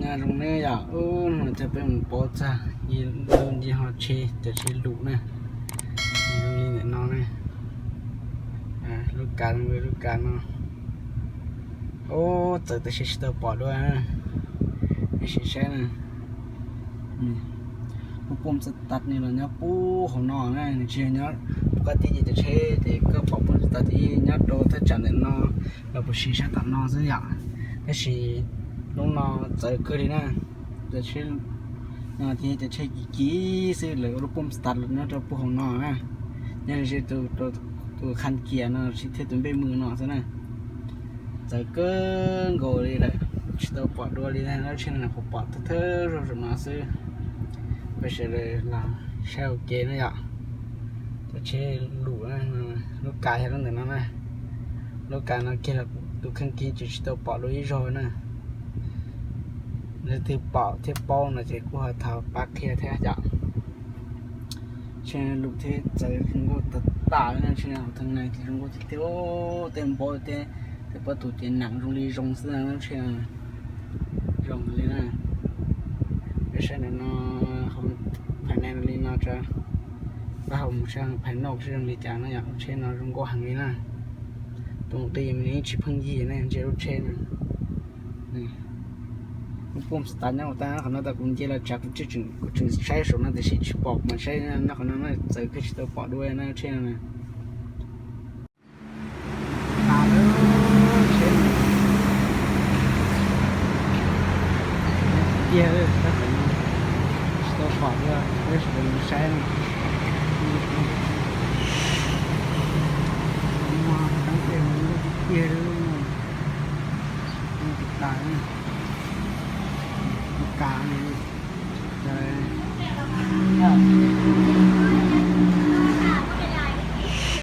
Zoo ne yom, ub, no coj peb mus pov txog ib lub nce hov tsheb, cov tsheb lus na. Zoo li ntawm no na, lub kav, lub kav no. Ub, txawv tiam sis tsis tau pom dua. Nej sim saib na, lub pum xas tas ni los nyob puag hauv no na, nws tsis yog nyob puag qab tij ces cov tsheb ces koj pom pum xas tas ces nyob rau thaj tsam ntawm no los puas sis sab tom no xwb yom. Tab sis lub no txawv kawg li na. Cov tsheb no ces cov tsheb kim kim xwb, lawv ua lub pum xas tas los nyob rau puag hauv no na. Nyob li tus, tus khaj kias no thiab tus npej mws no xwb na. Txawv kawg nkaus li lawm, tsis tau pom dua li na, lub tsheb no nyuam qhuav pom thawj thawj zaug zaum no xwb. Peb sawv daws los saib ua ke na yom. Cov tsheb lus, lub kav yog lub ntawm no na. Lub kav no kiag los tus kheej kiag tsis, tsis tau pom dua ib zaug na. Leej twg pom thiab paub no ces kuj ho thov pab qhia thiab yom. Tsheb lus thiab txawv zoo nkauj tas tas li na, tsheb hauv thaj no ces zoo nkauj tiag tiag, tej npab tej, tej pob tw ces nam zoo li zoo xwb na, tsheb zoo li na. Peb saib ntawm no, phais no li no tso, pab ho mus saib phais no seb zoo li cas na yom. Lub tsheb no zoo nkauj heev li na. Tus nqi mas nws yeej tsis pheej yig na, ntsia lub tsheb no. Lub pum xas tas nyob tas qhov no, tas kuv nce los tsav kuv tseem, kuv tseem saib saum no tiam sis tsis pom, mas saib nyob qhov no na, txawv kawg tsis tau pom dua na, lub tsheb no na. Tas lawm, tsheb tiag, tsis tau pom dua, peb sawv daws mus saib na. Muaj teeb tiag, tiag, tas, tas.